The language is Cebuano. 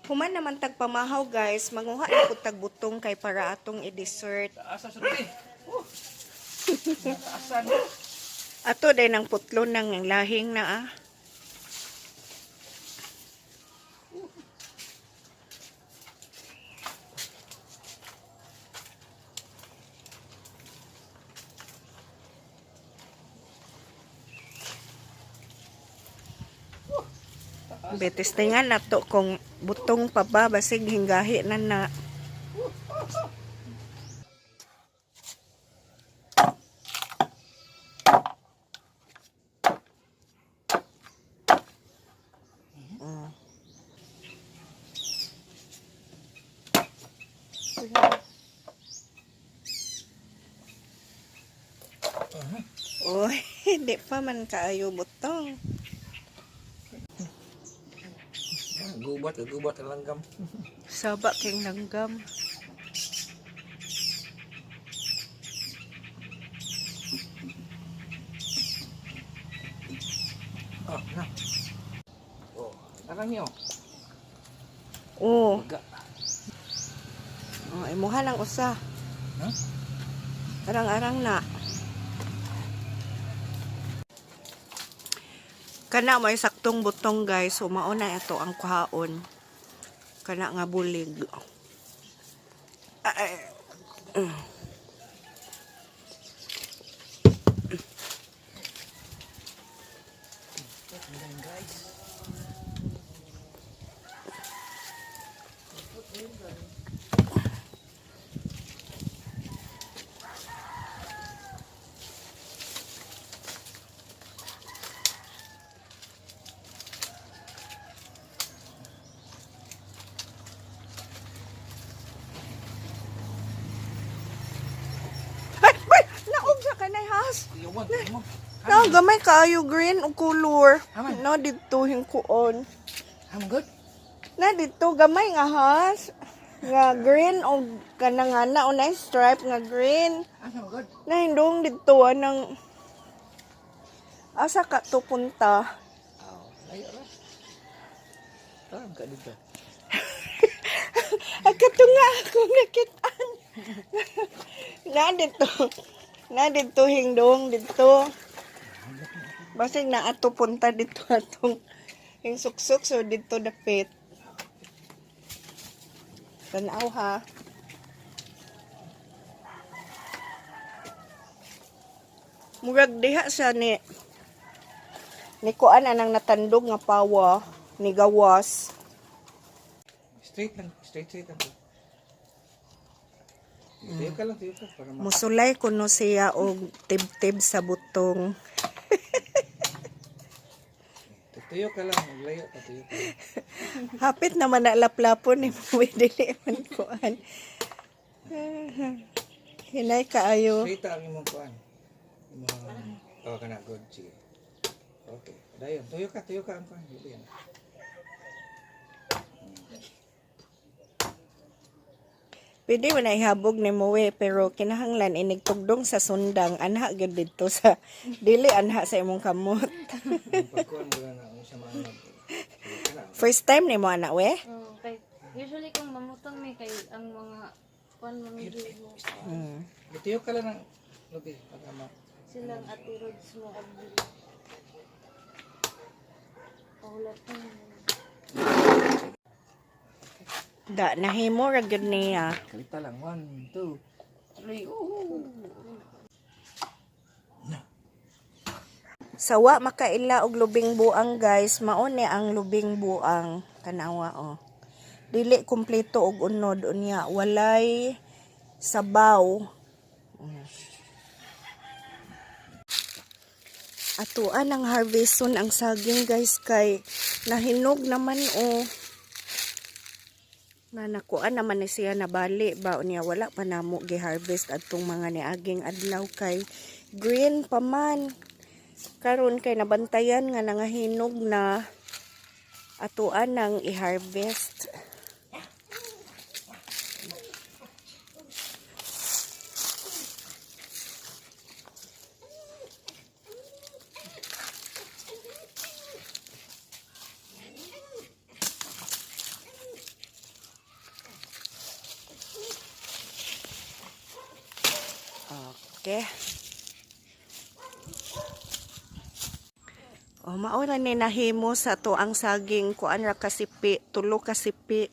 Human naman tagpamahaw, guys, manguha na pud tag butong kay para atong i-dessert. Taasa sa lubi. Oh. Taasan. Ato day nang putlo ng lahing na ah. Betes nga nato kung butong pa ba, basig hinggahi na na. Uy, hindi pa man kaayo butong. Gubat, gubat ang langgam. Saba king langgam. Oh, na. Oh, arang niyo. Oh, Baga. oh imuha lang usa. Ha? Arang-arang na. Kana may saktong butong, guys. So mao na ito ang kuhaon. Kana nga bulig. Ay. Guys. Ay, ay, naog sa kanay has. Iwan mo. Na gamay kaayo green og color. Aman. Na didto hingkuon. I'm good. Na didto gamay nga has. Nga green og kanang nga na unay stripe nga green. I'm good. Nahindong didto anang asa ka to punta. Oh, layo ra. Tarang ka dito. Akato nga ako nakitaan. Na didto. Na didto hingdong didto. Basig na ato punta dito atong hing suksok so didto dapit. Tanaw ha. Murag diha siya ni ni kuan anang natandog nga pawa ni gawas. Straight lang, straight straight lang. Tuyo ka lang, tuyo ka para ma. Musulay kuno siya og tibtib sa butong. Tuyo ka lang, maglayo ka, tuyo ka. lang. Hapit naman na laplapon ni mo dili man kuan. Hinay kaayo. Straight ang imong kuan. Imong oh kana good sige. Okay. Dayon, tuyo ka ang kuan. Dili yan. Pwede mo na ihabog ni Moe, pero kinahanglan inigtugdong sa sundang anha gyud didto sa dili anha sa imong kamot. Ang pagkuan mo na unsa man mag. Sige kana. First time ni mo ana we? Oo, kay usually kung mamutong mi kay ang mga kuan mga mo Tuyo ka lang ng lubi para ma. silang Ate Rods mo abdi. Pahulat mo. Da nahimo ra gyud niya. Kalita lang. 1, 2, 3. Ooh. Sawa makaila og lubing buang, guys, mao ni ang lubing buang, tanawa oh. Dili kumpleto og unod unya walay sabaw. Atuan ang harveston ang saging, guys, kay nahinog naman oh. Na nakuan naman ni siya nabali ba unya wala pa namo gi-harvest adtong mga niaging adlaw kay green pa man. Karon kay nabantayan nga nangahinog na, atuan nang i-harvest. Okay. Oh, mao ra ni nahimo sa to ang saging, kuan ra kasipi, tulo kasipi.